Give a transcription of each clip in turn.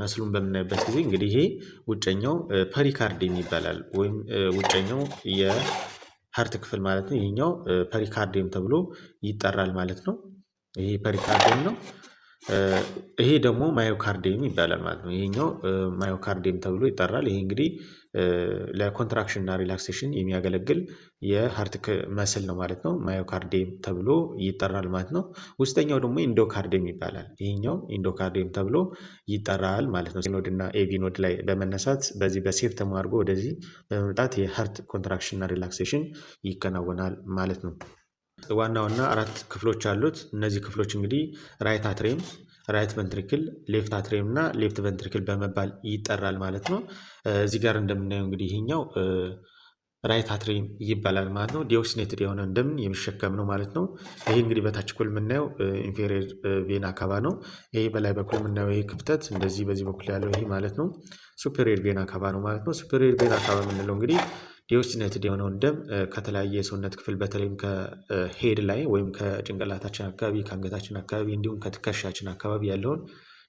Muscle ኡን በምናይበት ጊዜ እንግዲህ ይሄ ውጨኛው pericardium ይባላል ወይም ውጨኛው የ heart ክፍል ማለት ነው። ይሄኛው pericardium ተብሎ ይጠራል ማለት ነው። ይሄ pericardium ነው። ይሄ ደግሞ myocardium ይባላል ማለት ነው። ይሄኛው myocardium ተብሎ ይጠራል። ይሄ እንግዲህ ለ contraction እና relaxation የሚያገለግል የ heart muscle ነው ማለት ነው። Myocardium ተብሎ ይጠራል ማለት ነው። ውስጠኛው ደግሞ endocardium ይባላል። ይሄኛው endocardium ተብሎ ይጠራል ማለት ነው። Node እና AV node ላይ በመነሳት በዚህ በ septum አድርጎ ወደዚህ በመምጣት የ heart contraction እና relaxation ይከናወናል ማለት ነው። ዋና ዋና አራት ክፍሎች አሉት። እነዚህ ክፍሎች እንግዲህ right atrium፣ right ventricle፣ left atrium እና left ventricle በመባል ይጠራል ማለት ነው። እዚህ ጋር እንደምናየው እንግዲህ ይሄኛው right atrium ይባላል ማለት ነው። Deoxygenated የሆነ ደምን የሚሸከም ነው ማለት ነው። ይሄ እንግዲህ በታች በኩል የምናየው inferior vena cava ነው። ይሄ በላይ በኩል የምናየው ይሄ ክፍተት እንደዚህ በዚህ በኩል ያለው ይሄ ማለት ነው superior vena cava ነው ማለት ነው። Superior vena cava የምንለው እንግዲህ deoxygenated የሆነውን ደም ከተለያየ የሰውነት ክፍል፣ በተለይም ከ head ላይ ወይም ከጭንቅላታችን አካባቢ፣ ከአንገታችን አካባቢ እንዲሁም ከትከሻችን አካባቢ ያለውን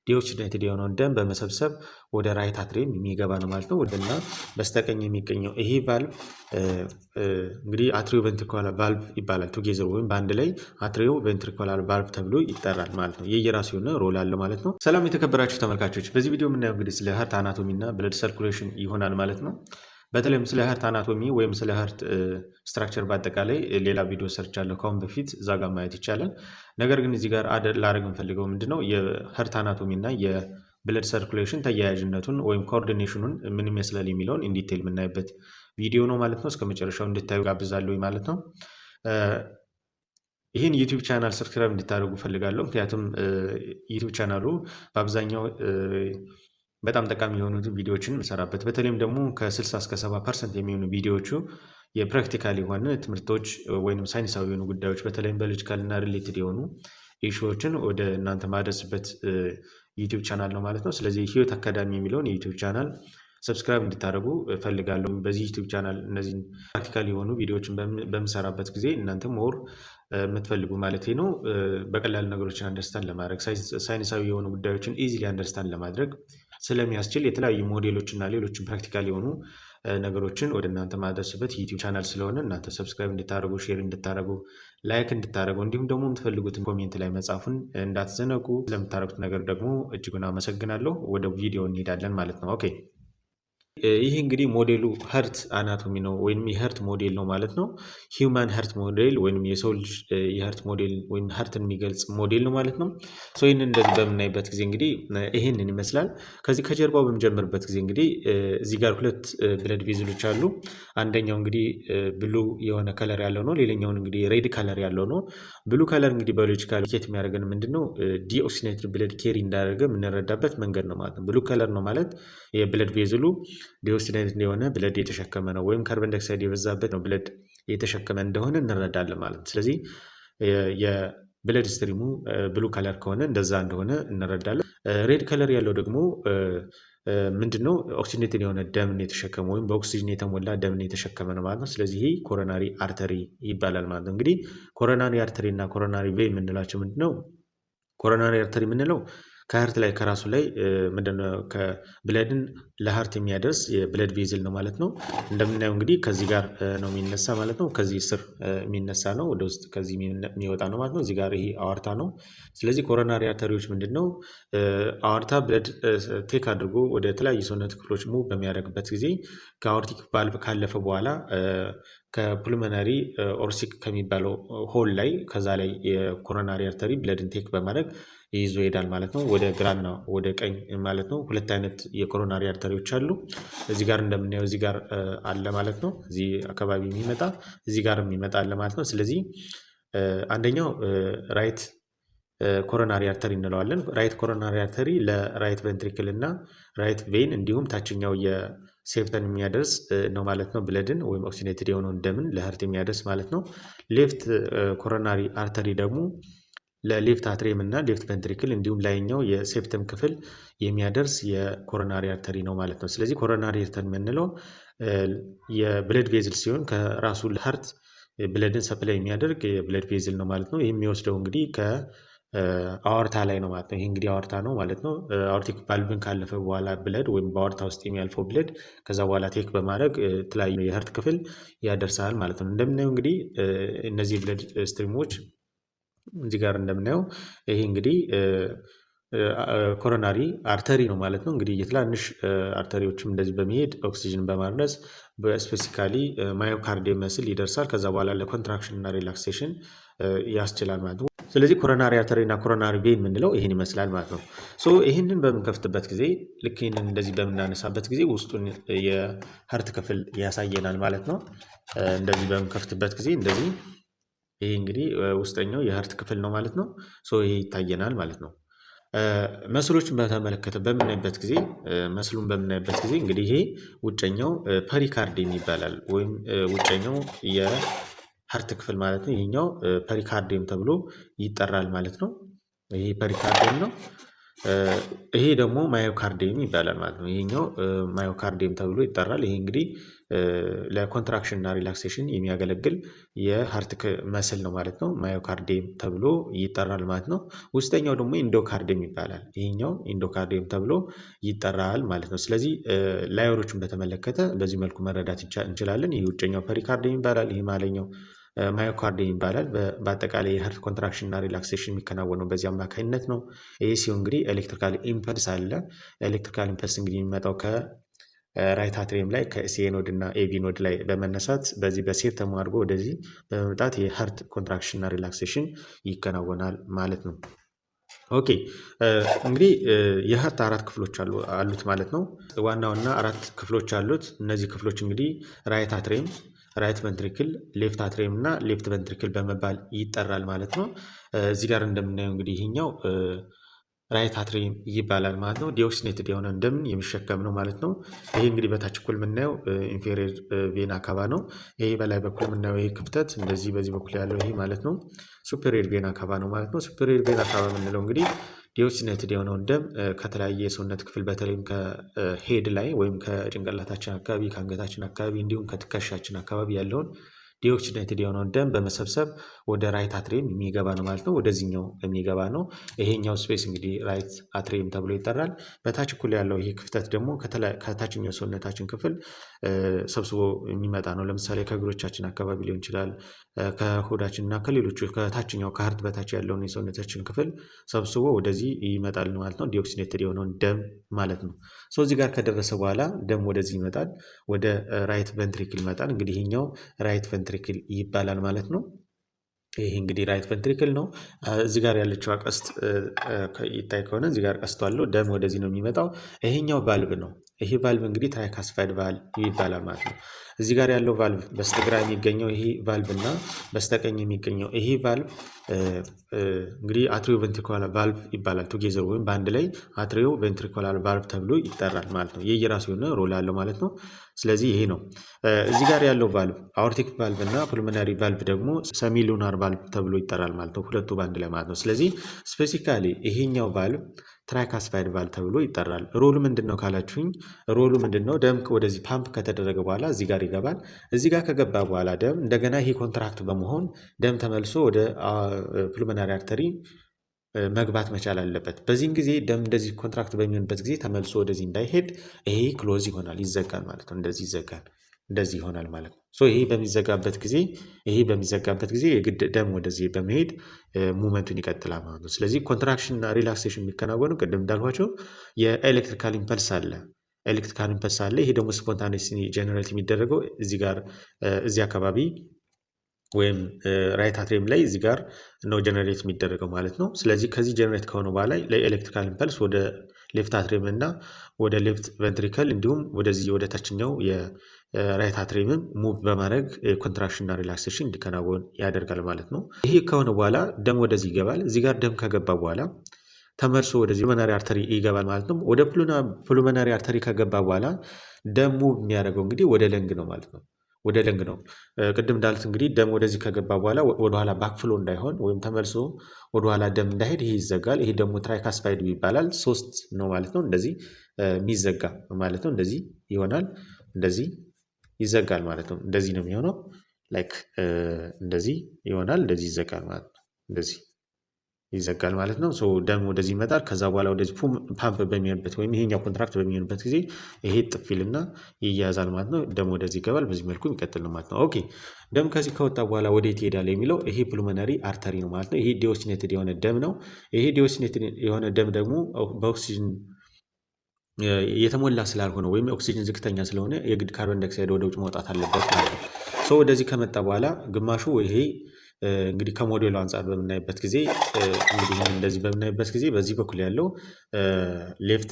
deoxygenated የሆነውን ደም በመሰብሰብ ወደ right atrium የሚገባ ነው ማለት ነው። ወደና በስተቀኝ የሚገኘው ይሄ ቫልቭ እንግዲህ atrioventricular valve ይባላል። Together ወይም በአንድ ላይ atrioventricular valve ተብሎ ይጠራል ማለት ነው። የየራሱ የሆነ role አለው ማለት ነው። ሰላም የተከበራችሁ ተመልካቾች፣ በዚህ ቪዲዮ የምናየው እንግዲህ ስለ heart anatomy እና blood circulation ይሆናል ማለት ነው። በተለይም ስለ heart anatomy ወይም ስለ heart structure በአጠቃላይ ሌላ ቪዲዮ ሰርቻለሁ ከአሁን በፊት፣ እዛ ጋር ማየት ይቻላል። ነገር ግን እዚህ ጋር ላደርግ የምፈልገው ምንድነው የ heart anatomy እና የ blood circulation ተያያዥነቱን ወይም coordination ኑን ምን ይመስላል የሚለውን in detail የምናይበት ቪዲዮ ነው ማለት ነው። እስከ መጨረሻው እንድታዩ ጋብዛለሁ ማለት ነው። ይህን YouTube channel subscribe እንድታደርጉ እፈልጋለሁ። ምክንያቱም YouTube channel ኡ በአብዛኛው በጣም ጠቃሚ የሆኑ ቪዲዮዎችን የምሰራበት፣ በተለይም ደግሞ ከ60 እስከ 70% የሚሆኑ ቪዲዮዎቹ የ practical የሆነ ትምህርቶች ወይም ሳይንሳዊ የሆኑ ጉዳዮች፣ በተለይም biological እና related የሆኑ issue ዎችን ወደ እናንተ ማደርስበት YouTube channel ነው ማለት ነው። ስለዚህ ህይወት አካዳሚ የሚለውን የ YouTube channel subscribe እንድታደርጉ እፈልጋለሁ። በዚህ YouTube channel እነዚህን practical የሆኑ ቪዲዮዎችን በምሰራበት ጊዜ እናንተ more የምትፈልጉ ማለት ነው በቀላሉ ነገሮችን understand ለማድረግ፣ ሳይንሳዊ የሆኑ ጉዳዮችን easily understand ለማድረግ ስለሚያስችል የተለያዩ ሞዴሎች እና ሌሎችን practical የሆኑ ነገሮችን ወደ እናንተ ማደርስበት YouTube channel ስለሆነ እናንተ subscribe እንድታደርጉ፣ share እንድታደርጉ፣ like እንድታደርጉ እንዲሁም ደግሞ የምትፈልጉትን comment ላይ መጻፉን እንዳትዘነጉ። ለምታደርጉት ነገር ደግሞ እጅጉን አመሰግናለሁ። ወደ ቪዲዮ እንሄዳለን ማለት ነው። Okay፣ ይህ እንግዲህ ሞዴሉ heart anatomy ነው ወይም የ heart model ነው ማለት ነው። Human heart model ወይም የሰው ልጅ የ heart model ወይም heart ን የሚገልጽ ሞዴል ነው ማለት ነው። So ይህንን እንደዚህ በምናይበት ጊዜ እንግዲህ ይህንን ይመስላል። ከዚህ ከጀርባው በምጀምርበት ጊዜ እንግዲህ እዚህ ጋር ሁለት blood vessel ኦች አሉ። አንደኛው እንግዲህ blue የሆነ color ያለው ነው። ሌላኛውን እንግዲህ red color ያለው ነው። Blue color እንግዲህ biological indicate የሚያደርገን ምንድነው? Deoxygenated blood carry እንዳደረገ የምንረዳበት መንገድ ነው ማለት ነው። Blue color ነው ማለት የ blood vessel ኡ deoxygenated የሆነ blood የተሸከመ ነው ወይም carbon dioxide የበዛበት ነው blood የተሸከመ እንደሆነ እንረዳለን ማለት ነው። ስለዚህ የ blood stream ኡ blue color ከሆነ እንደዛ እንደሆነ እንረዳለን። Red color ያለው ደግሞ ምንድነው? Oxygenated የሆነ ደምን የተሸከመ ወይም በኦክሲጅን የተሞላ ደምን የተሸከመ ነው ማለት ነው። ስለዚህ ይህ coronary artery ይባላል ማለት ነው። እንግዲህ coronary artery እና coronary vein የምንላቸው ምንድነው? Coronary artery የምንለው ከ heart ላይ ከራሱ ላይ ምንድነው ከ blood ን ለ heart የሚያደርስ የ blood vessel ነው ማለት ነው። እንደምናየው እንግዲህ ከዚህ ጋር ነው የሚነሳ ማለት ነው። ከዚህ ስር የሚነሳ ነው፣ ወደ ውስጥ ከዚህ የሚወጣ ነው ማለት ነው። እዚህ ጋር ይሄ aorta ነው። ስለዚህ coronary artery ዎች ምንድነው? Aorta blood take አድርጎ ወደ ተለያዩ ሰውነት ክፍሎች move በሚያደርግበት ጊዜ ከ aortic valve ካለፈ በኋላ ከ pulmonary orifice ከሚባለው hole ላይ ከዛ ላይ የ coronary artery blood ን take በማድረግ ይዞ ይሄዳል ማለት ነው። ወደ ግራና ወደ ቀኝ ማለት ነው። ሁለት አይነት የ coronary artery ዎች አሉ። እዚህ ጋር እንደምናየው እዚህ ጋር አለ ማለት ነው። እዚህ አካባቢ የሚመጣ፣ እዚህ ጋር የሚመጣ አለ ማለት ነው። ስለዚህ አንደኛው right coronary artery እንለዋለን። Right coronary artery ለ right ventricle እና right vein እንዲሁም ታችኛው የ septum የሚያደርስ ነው ማለት ነው። Blood ን ወይም oxygenated የሆነውን ደምን ለ heart የሚያደርስ ማለት ነው። Left coronary artery ደግሞ ለ left atrium እና left ventricle እንዲሁም ላይኛው የ septum ክፍል የሚያደርስ የ coronary artery ነው ማለት ነው። ስለዚህ coronary artery የምንለው የ blood vessel ሲሆን ከራሱ heart blood ን supply የሚያደርግ የ blood vessel ነው ማለት ነው። ይህ የሚወስደው እንግዲህ ከ Aorta ላይ ነው ማለት ነው። ይሄ እንግዲህ aorta ነው ማለት ነው። Aortic valve ን ካለፈ በኋላ blood ወይም በ aorta ውስጥ የሚያልፈው blood ከዛ በኋላ take በማድረግ የተለያዩ የ heart ክፍል ያደርሳል ማለት ነው። እንደምናየው እንግዲህ እነዚህ blood stream ኦች እዚህ ጋር እንደምናየው ይሄ እንግዲህ coronary artery ነው ማለት ነው። እንግዲህ የትላንሽ artery ዎችም እንደዚህ በመሄድ ኦክሲጅን በማድረስ በ specifically myocardium muscle ይደርሳል። ከዛ በኋላ ለ contraction እና relaxation ያስችላል ማለት ነው። ስለዚህ coronary artery እና coronary vein የምንለው ይህን ይመስላል ማለት ነው። So ይህንን በምንከፍትበት ጊዜ፣ ልክ ይህንን እንደዚህ በምናነሳበት ጊዜ ውስጡን የ heart ክፍል ያሳየናል ማለት ነው። እንደዚህ በምንከፍትበት ጊዜ እንደዚህ ይሄ እንግዲህ ውስጠኛው የ heart ክፍል ነው ማለት ነው። So ይሄ ይታየናል ማለት ነው። Muscle ኦችን በተመለከተ በምናይበት ጊዜ፣ muscle ኡን በምናይበት ጊዜ እንግዲህ ይሄ ውጨኛው pericardium ይባላል ወይም ውጨኛው የ heart ክፍል ማለት ነው። ይሄኛው pericardium ተብሎ ይጠራል ማለት ነው። ይሄ pericardium ነው። ይሄ ደግሞ myocardium ይባላል ማለት ነው። ይሄኛው myocardium ተብሎ ይጠራል። ይሄ እንግዲህ ለ contraction እና relaxation የሚያገለግል የ heart muscle ነው ማለት ነው። Myocardium ተብሎ ይጠራል ማለት ነው። ውስጠኛው ደግሞ endocardium ይባላል። ይሄኛው endocardium ተብሎ ይጠራል ማለት ነው። ስለዚህ layer ኦችን በተመለከተ በዚህ መልኩ መረዳት እንችላለን። ይህ ውጨኛው pericardium ይባላል። ይህ መሀለኛው myocardium ይባላል። በአጠቃላይ የ heart contraction እና relaxation የሚከናወነው በዚህ አማካኝነት ነው። ይህ ሲሆን እንግዲህ electrical impulse አለ። Electrical impulse እንግዲህ የሚመጣው ከ right atrium ላይ ከ SA node እና AV node ላይ በመነሳት በዚህ በ septum አድርጎ ወደዚህ በመምጣት የ heart contraction እና relaxation ይከናወናል ማለት ነው። Okay፣ እንግዲህ የ heart አራት ክፍሎች አሉት ማለት ነው። ዋና ዋና አራት ክፍሎች አሉት። እነዚህ ክፍሎች እንግዲህ right atrium፣ right ventricle፣ left atrium እና left ventricle በመባል ይጠራል ማለት ነው። እዚህ ጋር እንደምናየው እንግዲህ ይሄኛው right atrium ይባላል ማለት ነው። Deoxygenated የሆነ ደምን የሚሸከም ነው ማለት ነው። ይሄ እንግዲህ በታች በኩል የምናየው inferior vena cava ነው። ይሄ በላይ በኩል የምናየው ይሄ ክፍተት እንደዚህ በዚህ በኩል ያለው ይሄ ማለት ነው superior vena cava ነው ማለት ነው። Superior vena cava የምንለው እንግዲህ deoxygenated የሆነውን ደም ከተለያየ የሰውነት ክፍል፣ በተለይም ከ head ላይ ወይም ከጭንቅላታችን አካባቢ፣ ከአንገታችን አካባቢ እንዲሁም ከትከሻችን አካባቢ ያለውን deoxygenated የሆነውን ደም በመሰብሰብ ወደ right atrium የሚገባ ነው ማለት ነው። ወደዚህኛው የሚገባ ነው። ይሄኛው space እንግዲህ right atrium ተብሎ ይጠራል። በታች በኩል ያለው ይሄ ክፍተት ደግሞ ከታችኛው ሰውነታችን ክፍል ሰብስቦ የሚመጣ ነው። ለምሳሌ ከእግሮቻችን አካባቢ ሊሆን ይችላል፣ ከሆዳችን እና ከሌሎቹ ከታችኛው ከ heart በታች ያለውን የሰውነታችን ክፍል ሰብስቦ ወደዚህ ይመጣል ማለት ነው። Deoxygenated የሆነውን ደም ማለት ነው። So እዚህ ጋር ከደረሰ በኋላ ደም ወደዚህ ይመጣል፣ ወደ right ventricle ይመጣል። እንግዲህ ይሄኛው right ventricle ይባላል ማለት ነው። ይሄ እንግዲህ right ventricle ነው። እዚህ ጋር ያለችው ቀስት ይታይ ከሆነ እዚህ ጋር ቀስቱ አለው፣ ደም ወደዚህ ነው የሚመጣው። ይሄኛው ቫልቭ ነው። ይሄ ቫልቭ እንግዲህ tricuspid valve ይባላል ማለት ነው። እዚህ ጋር ያለው ቫልቭ፣ በስተግራ የሚገኘው ይሄ ቫልቭ እና በስተቀኝ የሚገኘው ይሄ ቫልቭ እንግዲህ atrioventricular valve ይባላል። Together ወይም በአንድ ላይ atrioventricular valve ተብሎ ይጠራል ማለት ነው። የየራሱ የሆነ role አለው ማለት ነው። ስለዚህ ይሄ ነው። እዚህ ጋር ያለው valve aortic valve እና pulmonary valve ደግሞ semilunar valve ተብሎ ይጠራል ማለት ነው። ሁለቱ በአንድ ላይ ማለት ነው። ስለዚህ specifically ይሄኛው valve tricuspid valve ተብሎ ይጠራል። Role ኡ ምንድን ነው ካላችሁኝ፣ role ኡ ምንድን ነው? ደም ወደዚህ ፓምፕ ከተደረገ በኋላ እዚህ ጋር ይገባል። እዚህ ጋር ከገባ በኋላ ደም እንደገና ይሄ contract በመሆን ደም ተመልሶ ወደ pulmonary artery መግባት መቻል አለበት። በዚህን ጊዜ ደም እንደዚህ contract በሚሆንበት ጊዜ ተመልሶ ወደዚህ እንዳይሄድ ይሄ close ይሆናል፣ ይዘጋል ማለት ነው። እንደዚህ ይዘጋል፣ እንደዚህ ይሆናል ማለት ነው። So ይሄ በሚዘጋበት ጊዜ የግድ ደም ወደዚህ በመሄድ movement ኡን ይቀጥላል ማለት ነው። ስለዚህ contraction እና relaxation የሚከናወኑ ቅድም እንዳልኳችሁ የ electrical impulse አለ። Electrical impulse አለ። ይሄ ደግሞ spontaneous generate የሚደረገው እዚህ ጋር እዚህ አካባቢ ወይም right atrium ላይ እዚህ ጋር ነው generate የሚደረገው ማለት ነው። ስለዚህ ከዚህ generate ከሆነ በኋላ ለ electrical impulse ወደ left atrium እና ወደ left ventricle እንዲሁም ወደዚህ ወደ ታችኛው የ right atrium ን move በማድረግ contraction እና relaxation እንዲከናወን ያደርጋል ማለት ነው። ይሄ ከሆነ በኋላ ደም ወደዚህ ይገባል። እዚህ ጋር ደም ከገባ በኋላ ተመልሶ ወደዚህ pulmonary artery ይገባል ማለት ነው። ወደ pulmonary artery ከገባ በኋላ ደም move የሚያደርገው እንግዲህ ወደ lung ነው ማለት ነው። ወደ lung ነው። ቅድም እንዳልኩት እንግዲህ ደም ወደዚህ ከገባ በኋላ ወደኋላ backflow እንዳይሆን ወይም ተመልሶ ወደኋላ ደም እንዳይሄድ ይሄ ይዘጋል። ይሄ ደግሞ tricuspid ይባላል። ሶስት ነው ማለት ነው። እንደዚህ የሚዘጋ ማለት ነው። እንደዚህ ይሆናል። እንደዚህ ይዘጋል ማለት ነው። እንደዚህ ነው የሚሆነው። Like እንደዚህ ይሆናል። እንደዚህ ይዘጋል ማለት ነው። እንደዚህ ይዘጋል ማለት ነው። So ደም ወደዚህ ይመጣል። ከዛ በኋላ ወደዚህ ፓምፕ በሚሆንበት ወይም ይሄኛው contract በሚሆንበት ጊዜ ይሄ ጥፍ ይልና ይያያዛል ማለት ነው። ደም ወደዚህ ይገባል። በዚህ መልኩ የሚቀጥል ነው ማለት ነው። Okay፣ ደም ከዚህ ከወጣ በኋላ ወዴት ይሄዳል የሚለው ይሄ pulmonary artery ነው ማለት ነው። ይሄ deoxygenated የሆነ ደም ነው። ይሄ deoxygenated የሆነ ደም ደግሞ በኦክሲጅን የተሞላ ስላልሆነ ወይም ኦክሲጅን ዝቅተኛ ስለሆነ የግድ carbon dioxide ወደ ውጭ መውጣት አለበት ማለት ነው። So ወደዚህ ከመጣ በኋላ ግማሹ ይሄ እንግዲህ ከሞዴሉ አንጻር በምናይበት ጊዜ፣ እንግዲህ እንደዚህ በምናይበት ጊዜ በዚህ በኩል ያለው left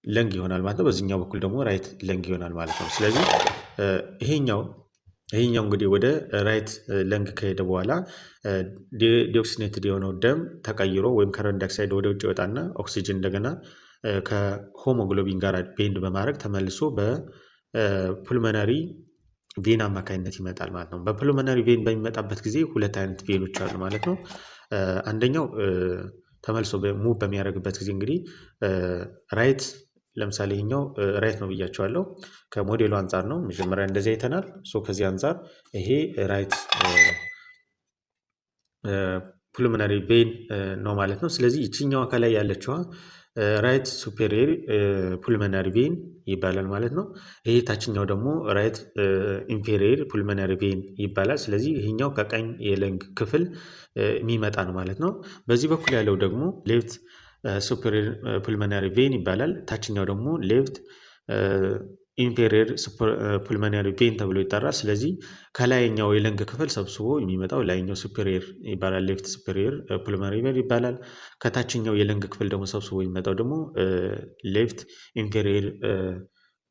lung ይሆናል ማለት ነው። በዚህኛው በኩል ደግሞ right lung ይሆናል ማለት ነው። ስለዚህ ይሄኛው እንግዲህ ወደ right lung ከሄደ በኋላ deoxygenated የሆነው ደም ተቀይሮ ወይም carbon dioxide ወደ ውጭ ይወጣና ኦክሲጅን እንደገና ከሆሞግሎቢን ጋር bind በማድረግ ተመልሶ በ pulmonary vein አማካኝነት ይመጣል ማለት ነው። በ pulmonary vein በሚመጣበት ጊዜ ሁለት አይነት vein ኦች አሉ ማለት ነው። አንደኛው ተመልሶ move በሚያደርግበት ጊዜ እንግዲህ right፣ ለምሳሌ ይሄኛው right ነው ብያችኋለሁ። ከሞዴሉ አንጻር ነው፣ መጀመሪያ እንደዚህ አይተናል። So ከዚህ አንጻር ይሄ right pulmonary vein ነው ማለት ነው። ስለዚህ ይችኛዋ ከላይ ያለችዋ right superior pulmonary vein ይባላል ማለት ነው። ይሄ ታችኛው ደግሞ right inferior pulmonary vein ይባላል። ስለዚህ ይሄኛው ከቀኝ የ lung ክፍል የሚመጣ ነው ማለት ነው። በዚህ በኩል ያለው ደግሞ left superior pulmonary vein ይባላል። ታችኛው ደግሞ left inferior pulmonary vein ተብሎ ይጠራል። ስለዚህ ከላይኛው የ lung ክፍል ሰብስቦ የሚመጣው ላይኛው superior ይባላል፣ left superior pulmonary vein ይባላል። ከታችኛው የ lung ክፍል ደግሞ ሰብስቦ የሚመጣው ደግሞ left inferior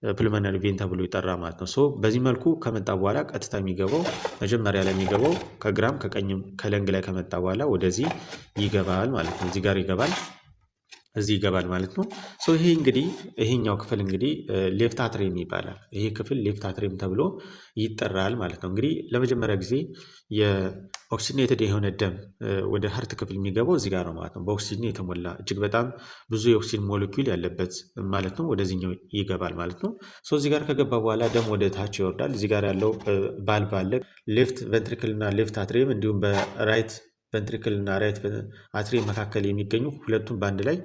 pulmonary vein ተብሎ ይጠራል ማለት ነው። So በዚህ መልኩ ከመጣ በኋላ ቀጥታ የሚገባው፣ መጀመሪያ ላይ የሚገባው ከግራም ከቀኝም ከ lung ላይ ከመጣ በኋላ ወደዚህ ይገባል ማለት ነው። እዚህ ጋር ይገባል፣ እዚህ ይገባል ማለት ነው። So ይሄ እንግዲህ ይሄኛው ክፍል እንግዲህ left atrium ይባላል። ይሄ ክፍል left atrium ተብሎ ይጠራል ማለት ነው። እንግዲህ ለመጀመሪያ ጊዜ የ oxygenated የሆነ ደም ወደ heart ክፍል የሚገባው እዚህ ጋር ነው ማለት ነው። በኦክሲጅን የተሞላ፣ እጅግ በጣም ብዙ የኦክሲጅን ሞለኪውል ያለበት ማለት ነው። ወደዚህኛው ይገባል ማለት ነው። So እዚህ ጋር ከገባ በኋላ ደም ወደ ታች ይወርዳል። እዚህ ጋር ያለው ቫልቭ አለ። Left ventricle እና left atrium እንዲሁም በ right ventricle እና right atrium መካከል የሚገኙ ሁለቱም በአንድ ላይ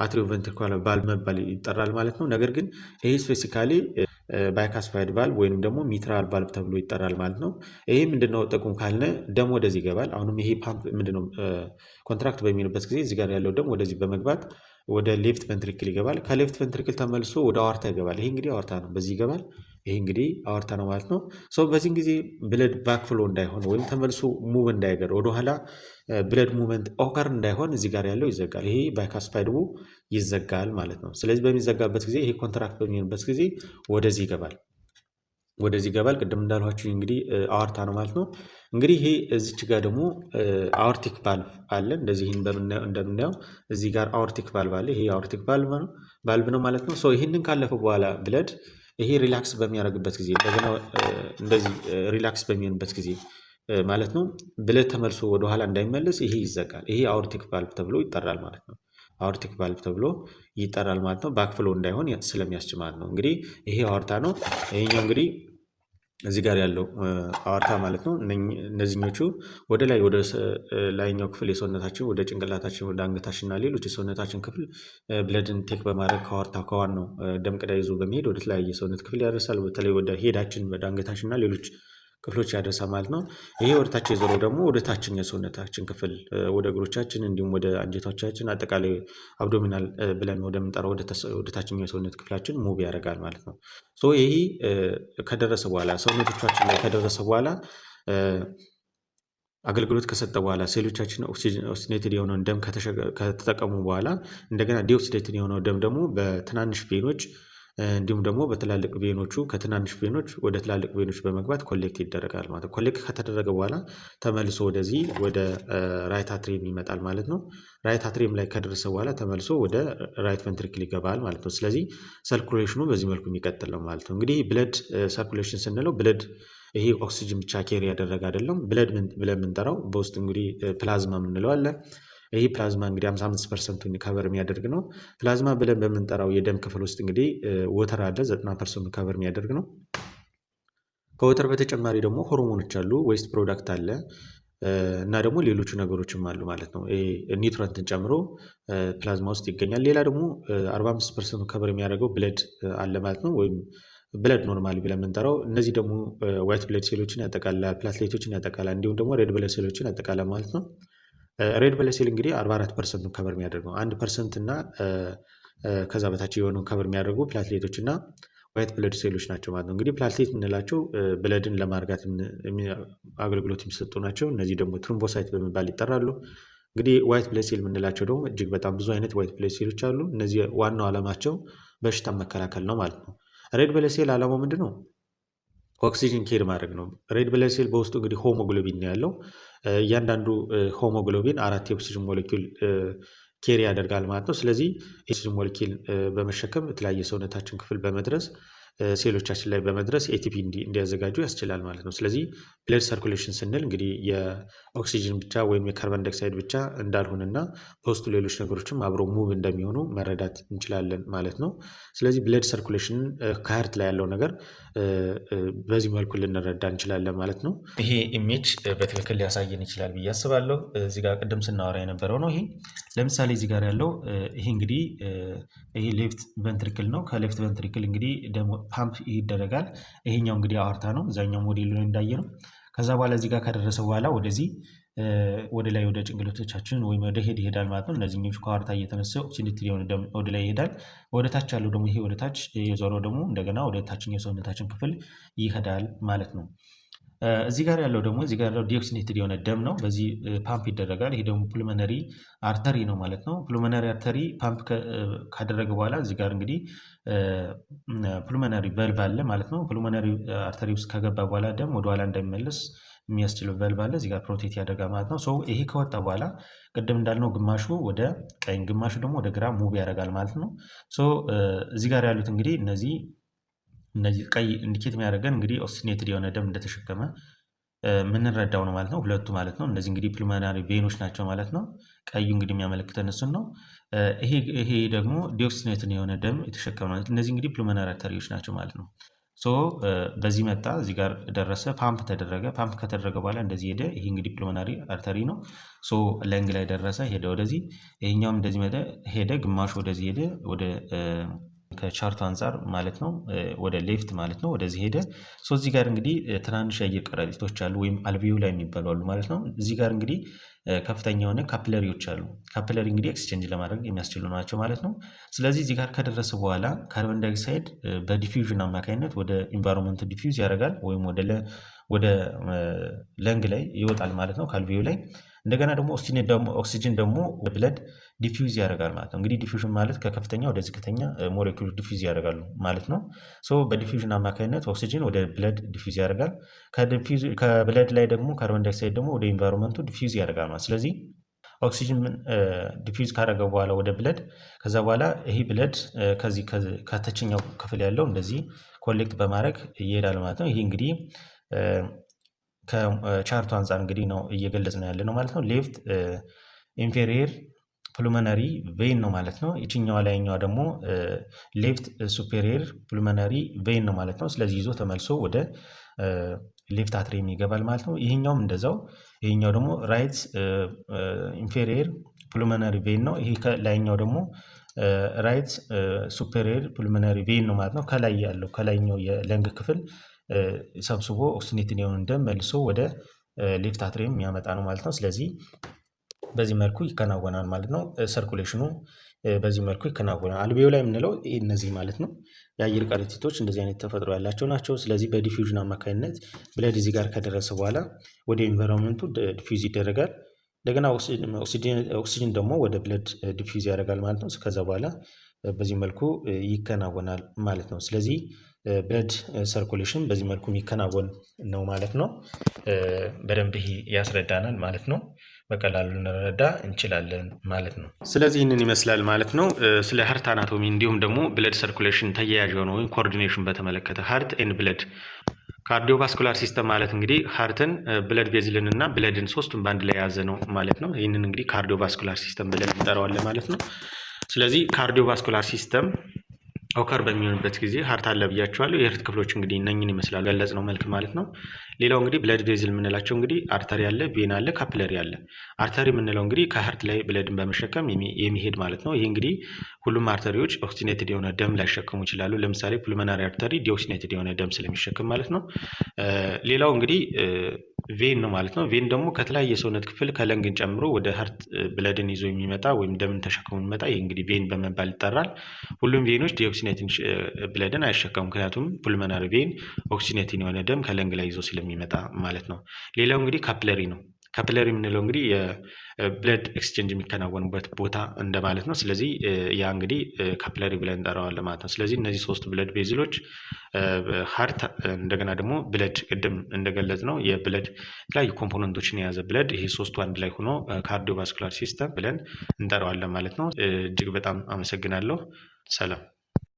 atrioventricular valve መባል ይጠራል ማለት ነው። ነገር ግን ይሄ specifically bicuspid valve ወይንም ደግሞ mitral valve ተብሎ ይጠራል ማለት ነው። ይሄ ምንድነው ጥቅሙ ካልን ደም ወደዚህ ይገባል። አሁንም ይሄ ፓምፕ ምንድነው contract በሚሆንበት ጊዜ እዚህ ጋር ያለው ደም ወደዚህ በመግባት ወደ left ventricle ይገባል። ከ left ventricle ተመልሶ ወደ aorta ይገባል። ይሄ እንግዲህ aorta ነው፣ በዚህ ይገባል። ይሄ እንግዲህ aorta ነው ማለት ነው። So በዚህን ጊዜ blood backflow እንዳይሆን ወይም ተመልሶ move እንዳይገር፣ ወደኋላ blood movement occur እንዳይሆን እዚህ ጋር ያለው ይዘጋል። ይሄ bicuspid ይዘጋል ማለት ነው። ስለዚህ በሚዘጋበት ጊዜ፣ ይሄ contract በሚሆንበት ጊዜ ወደዚህ ይገባል፣ ወደዚህ ይገባል። ቅድም እንዳልኋችሁ እንግዲህ aorta ነው ማለት ነው። እንግዲህ ይሄ እዚች ጋር ደግሞ aortic valve አለ። እንደዚህ እንደምናየው እዚህ ጋር aortic valve አለ። ይሄ aortic valve ነው ማለት ነው። So ይህንን ካለፈ በኋላ blood ይሄ relax በሚያደርግበት ጊዜ፣ እንደገና እንደዚህ relax በሚሆንበት ጊዜ ማለት ነው፣ blood ተመልሶ ወደኋላ እንዳይመለስ ይሄ ይዘጋል። ይሄ aortic valve ተብሎ ይጠራል ማለት ነው። Aortic valve ተብሎ ይጠራል ማለት ነው። Backflow እንዳይሆን ስለሚያስችል ማለት ነው። እንግዲህ ይሄ aorta ነው። ይሄኛው እንግዲህ እዚህ ጋር ያለው aorta ማለት ነው። እነዚህኞቹ ወደ ላይ፣ ወደ ላይኛው ክፍል የሰውነታችን፣ ወደ ጭንቅላታችን፣ ወደ አንገታችን እና ሌሎች የሰውነታችን ክፍል blood ን take በማድረግ ከ aorta ከዋናው ደም ቅዳ ይዞ በመሄድ ወደ ተለያየ የሰውነት ክፍል ያደርሳል። በተለይ ወደ head ኣችን፣ ወደ አንገታችን እና ሌሎች ክፍሎች ያደርሳል ማለት ነው። ይሄ ወደ ታች የዞረው ደግሞ ወደ ታችኛው የሰውነታችን ክፍል፣ ወደ እግሮቻችን እንዲሁም ወደ አንጀቶቻችን፣ አጠቃላይ abdominal ብለን ወደምንጠራው ወደ ታችኛው የሰውነት ክፍላችን move ያደርጋል ማለት ነው። So ይሄ ከደረሰ በኋላ፣ ሰውነቶቻችን ላይ ከደረሰ በኋላ፣ አገልግሎት ከሰጠ በኋላ፣ ሴሎቻችን oxygenated የሆነውን ደም ከተጠቀሙ በኋላ እንደገና deoxygenated የሆነው ደም ደግሞ በትናንሽ vein ኦች እንዲሁም ደግሞ በትላልቅ vein ኦቹ፣ ከትናንሽ vein ኦች ወደ ትላልቅ vein ኦች በመግባት collect ይደረጋል ማለት ነው። Collect ከተደረገ በኋላ ተመልሶ ወደዚህ ወደ right atrium ይመጣል ማለት ነው። Right atrium ላይ ከደረሰ በኋላ ተመልሶ ወደ right ventricle ይገባል ማለት ነው። ስለዚህ circulation ኑ በዚህ መልኩ የሚቀጥል ነው ማለት ነው። እንግዲህ blood circulation ስንለው blood ይሄ ኦክሲጅን ብቻ carry ያደረገ አይደለም። Blood ብለን የምንጠራው በውስጥ እንግዲህ ፕላዝማ የምንለው አለ። ይህ ፕላዝማ እንግዲህ 55% ኡን cover የሚያደርግ ነው። ፕላዝማ ብለን በምንጠራው የደም ክፍል ውስጥ እንግዲህ water አለ፣ 90% ኡን cover የሚያደርግ ነው። ከ water በተጨማሪ ደግሞ ሆርሞኖች አሉ፣ waste product አለ። እና ደግሞ ሌሎቹ ነገሮችም አሉ ማለት ነው። ይሄ nutrient ን ጨምሮ ፕላዝማ ውስጥ ይገኛል። ሌላ ደግሞ 45% cover የሚያደርገው blood አለ ማለት ነው። ወይም blood normally ብለን የምንጠራው እነዚህ ደግሞ white blood ሴሎችን ያጠቃልላል፣ platelet ኦችን ያጠቃልላል፣ እንዲሁም ደግሞ red blood ሴሎችን ያጠቃልላል ማለት ነው። Red blood cell እንግዲህ 44% cover የሚያደርገው፣ 1% እና ከዛ በታች የሆኑ cover የሚያደርጉ platelet ኦች እና white blood ሴሎች ናቸው ማለት ነው። እንግዲህ platelet የምንላቸው blood ን ለማርጋት አገልግሎት የሚሰጡ ናቸው። እነዚህ ደግሞ thrombocyte በመባል ይጠራሉ። እንግዲህ white blood cell የምንላቸው ደግሞ እጅግ በጣም ብዙ አይነት white blood ሴሎች አሉ። እነዚህ ዋናው ዓላማቸው በሽታን መከላከል ነው ማለት ነው። Red blood cell ዓላማው ምንድን ነው? ኦክሲጅን carry ማድረግ ነው። Red blood cell በውስጡ እንግዲህ ሆሞግሎቢን ነው ያለው። እያንዳንዱ ሆሞግሎቢን አራት የኦክሲጅን ሞለኪውል carry ያደርጋል ማለት ነው። ስለዚህ የኦክሲጅን ሞለኪውል በመሸከም የተለያየ ሰውነታችን ክፍል በመድረስ፣ ሴሎቻችን ላይ በመድረስ ATP እንዲያዘጋጁ ያስችላል ማለት ነው። ስለዚህ blood circulation ስንል እንግዲህ የኦክሲጅን ብቻ ወይም የካርበን ዳይኦክሳይድ ብቻ እንዳልሆነና በውስጡ ሌሎች ነገሮችም አብረው move እንደሚሆኑ መረዳት እንችላለን ማለት ነው። ስለዚህ blood circulation ከ heart ላይ ያለው ነገር በዚህ መልኩ ልንረዳ እንችላለን ማለት ነው። ይሄ image በትክክል ሊያሳየን ይችላል ብዬ አስባለሁ። እዚህ ጋር ቅድም ስናወራ የነበረው ነው። ይሄ ለምሳሌ እዚህ ጋር ያለው ይሄ እንግዲህ ይሄ left ventricle ነው። ከ left ventricle እንግዲህ ደግሞ ፓምፕ ይደረጋል። ይሄኛው እንግዲህ aorta ነው፣ እዛኛው ሞዴሉ ላይ እንዳየነው። ከዛ በኋላ እዚህ ጋር ከደረሰ በኋላ ወደዚህ ወደ ላይ ወደ ጭንቅላቶቻችን ወይም ወደ head ይሄዳል ማለት ነው። እነዚህኞቹ ከ aorta እየተነሳ oxygenated የሆነ ደም ወደ ላይ ይሄዳል። ወደ ታች ያለው ደግሞ፣ ይሄ ወደ ታች የዞረው ደግሞ እንደገና ወደ ታችኛው ሰውነታችን ክፍል ይሄዳል ማለት ነው። እዚህ ጋር ያለው ደግሞ፣ እዚህ ጋር ያለው deoxygenated የሆነ ደም ነው። በዚህ ፓምፕ ይደረጋል። ይሄ ደግሞ pulmonary artery ነው ማለት ነው። Pulmonary artery pump ካደረገ በኋላ እዚህ ጋር እንግዲህ pulmonary valve አለ ማለት ነው። Pulmonary artery ውስጥ ከገባ በኋላ ደም ወደኋላ እንዳይመለስ የሚያስችል ቨልቭ አለ። እዚህ ጋር protect ያደርጋል ማለት ነው። So ይሄ ከወጣ በኋላ ቅድም እንዳልነው ግማሹ ወደ ቀኝ ግማሹ ደግሞ ወደ ግራ move ያደርጋል ማለት ነው። So እዚህ ጋር ያሉት እንግዲህ እነዚህ ቀይ indicate የሚያደርገን እንግዲህ oxygenated የሆነ ደም እንደተሸከመ የምንረዳው ነው ማለት ነው። ሁለቱ ማለት ነው። እነዚህ እንግዲህ pulmonary vein ኦች ናቸው ማለት ነው። ቀዩ እንግዲህ የሚያመለክተን እሱን ነው። ይሄ ደግሞ deoxygenated የሆነ ደም የተሸከመ ነው። እነዚህ እንግዲህ pulmonary artery ዎች ናቸው ማለት ነው። So በዚህ መጣ፣ እዚህ ጋር ደረሰ፣ ፓምፕ ተደረገ። ፓምፕ ከተደረገ በኋላ እንደዚህ ሄደ። ይሄ እንግዲህ pulmonary artery ነው። So lung ላይ ደረሰ፣ ሄደ ወደዚህ። ይሄኛውም እንደዚህ መጣ፣ ሄደ፣ ግማሹ ወደዚህ ሄደ፣ ወደ ከ chart ኡ አንጻር ማለት ነው፣ ወደ left ማለት ነው፣ ወደዚህ ሄደ። So እዚህ ጋር እንግዲህ ትናንሽ የአየር ከረጢቶች አሉ ወይም alveoli የሚባሉ አሉ ማለት ነው። እዚህ ጋር እንግዲህ ከፍተኛ የሆነ capillary ዎች አሉ። Capillary እንግዲህ exchange ለማድረግ የሚያስችሉ ናቸው ማለት ነው። ስለዚህ እዚህ ጋር ከደረሰ በኋላ carbon dioxide በ diffusion አማካኝነት ወደ environment ኡ diffuse ያደርጋል ወይም ወደ lung ላይ ይወጣል ማለት ነው ከ alveoli ላይ። እንደገና ደግሞ ኦክሲጅን ደግሞ blood diffuse ያደርጋል ማለት ነው። እንግዲህ diffusion ማለት ከከፍተኛ ወደ ዝቅተኛ ሞለኪውል diffuse ያደርጋሉ ማለት ነው። So በ diffusion አማካኝነት ኦክሲጅን ወደ blood diffuse ያደርጋል። ከ blood ላይ ደግሞ carbon dioxide ደግሞ ወደ environment ኡ diffuse ያደርጋል ማለት። ስለዚህ ኦክሲጅን diffuse ካደረገ በኋላ ወደ blood፣ ከዛ በኋላ ይሄ blood ከዚህ ከታችኛው ክፍል ያለው እንደዚህ collect በማድረግ ይሄዳል ማለት ነው። ይሄ እንግዲህ ከ chart ኡ አንጻር እንግዲህ ነው እየገለጽን ያለ ነው ማለት ነው። Left inferior pulmonary vein ነው ማለት ነው። ይችኛዋ ላይኛዋ ደግሞ left superior pulmonary vein ነው ማለት ነው። ስለዚህ ይዞ ተመልሶ ወደ left atrium ይገባል ማለት ነው። ይሄኛውም እንደዛው፣ ይሄኛው ደግሞ right inferior pulmonary vein ነው። ይሄ ከላይኛው ደግሞ right superior pulmonary vein ነው ማለት ነው። ከላይ ያለው ከላይኛው የ lung ክፍል ሰብስቦ oxygenated የሆነ ደም መልሶ ወደ left atrium የሚያመጣ ነው ማለት ነው። ስለዚህ በዚህ መልኩ ይከናወናል ማለት ነው። Circulation ኑ በዚህ መልኩ ይከናወናል። Alveoli የምንለው እነዚህ ማለት ነው። የአየር ከረጢቶች እንደዚህ አይነት ተፈጥሮ ያላቸው ናቸው። ስለዚህ በ diffusion አማካኝነት blood እዚህ ጋር ከደረሰ በኋላ ወደ environment ኡ diffuse ይደረጋል። እንደገና ኦክሲጅን ደግሞ ወደ blood diffuse ያደርጋል ማለት ነው። ከዛ በኋላ በዚህ መልኩ ይከናወናል ማለት ነው። ስለዚህ blood circulation በዚህ መልኩ የሚከናወን ነው ማለት ነው። በደንብ ይሄ ያስረዳናል ማለት ነው። በቀላሉ ልንረዳ እንችላለን ማለት ነው። ስለዚህ ይህንን ይመስላል ማለት ነው። ስለ heart anatomy እንዲሁም ደግሞ blood circulation ተያያዥ የሆነ ወይም coordination በተመለከተ heart and blood cardiovascular system ማለት እንግዲህ heart ን፣ blood vessel ን እና blood ን ሶስቱን በአንድ ላይ የያዘ ነው ማለት ነው። ይህንን እንግዲህ cardiovascular system ብለን እንጠራዋለን ማለት ነው። ስለዚህ cardiovascular system Occur በሚሆንበት ጊዜ heart አለ ብያችኋለሁ። የ heart ክፍሎች እንግዲህ እነኝን ይመስላሉ ገለጽ ነው መልክ ማለት ነው። ሌላው እንግዲህ blood vessel የምንላቸው እንግዲህ artery አለ፣ vein አለ፣ capillary አለ። Artery የምንለው እንግዲህ ከ heart ላይ blood ን በመሸከም የሚሄድ ማለት ነው። ይህ እንግዲህ ሁሉም artery ዎች oxygenated የሆነ ደም ላይሸከሙ ይችላሉ። ለምሳሌ pulmonary artery deoxygenated የሆነ ደም ስለሚሸከም ማለት ነው። ሌላው እንግዲህ vein ነው ማለት ነው። Vein ደግሞ ከተለያየ የሰውነት ክፍል ከ lung ን ጨምሮ ወደ heart blood ን ይዞ የሚመጣ ወይም ደምን ተሸክሞ የሚመጣ፣ ይህ እንግዲህ vein በመባል ይጠራል። ሁሉም vein ኖች deoxygenated blood ን አይሸከሙም። ምክንያቱም pulmonary vein oxygenated የሆነ ደም ከ lung ላይ ይዞ ስለሚመጣ ማለት ነው። ሌላው እንግዲህ capillary ነው። Capillary የምንለው እንግዲህ የ blood exchange የሚከናወኑበት ቦታ እንደማለት ነው። ስለዚህ ያ እንግዲህ capillary ብለን እንጠራዋለን ማለት ነው። ስለዚህ እነዚህ ሶስቱ blood vessel ኦች heart፣ እንደገና ደግሞ blood፣ ቅድም እንደገለጽነው የ blood የተለያዩ component ኦችን የያዘ blood፣ ይሄ ሶስቱ አንድ ላይ ሆኖ cardiovascular system ብለን እንጠራዋለን ማለት ነው። እጅግ በጣም አመሰግናለሁ። ሰላም።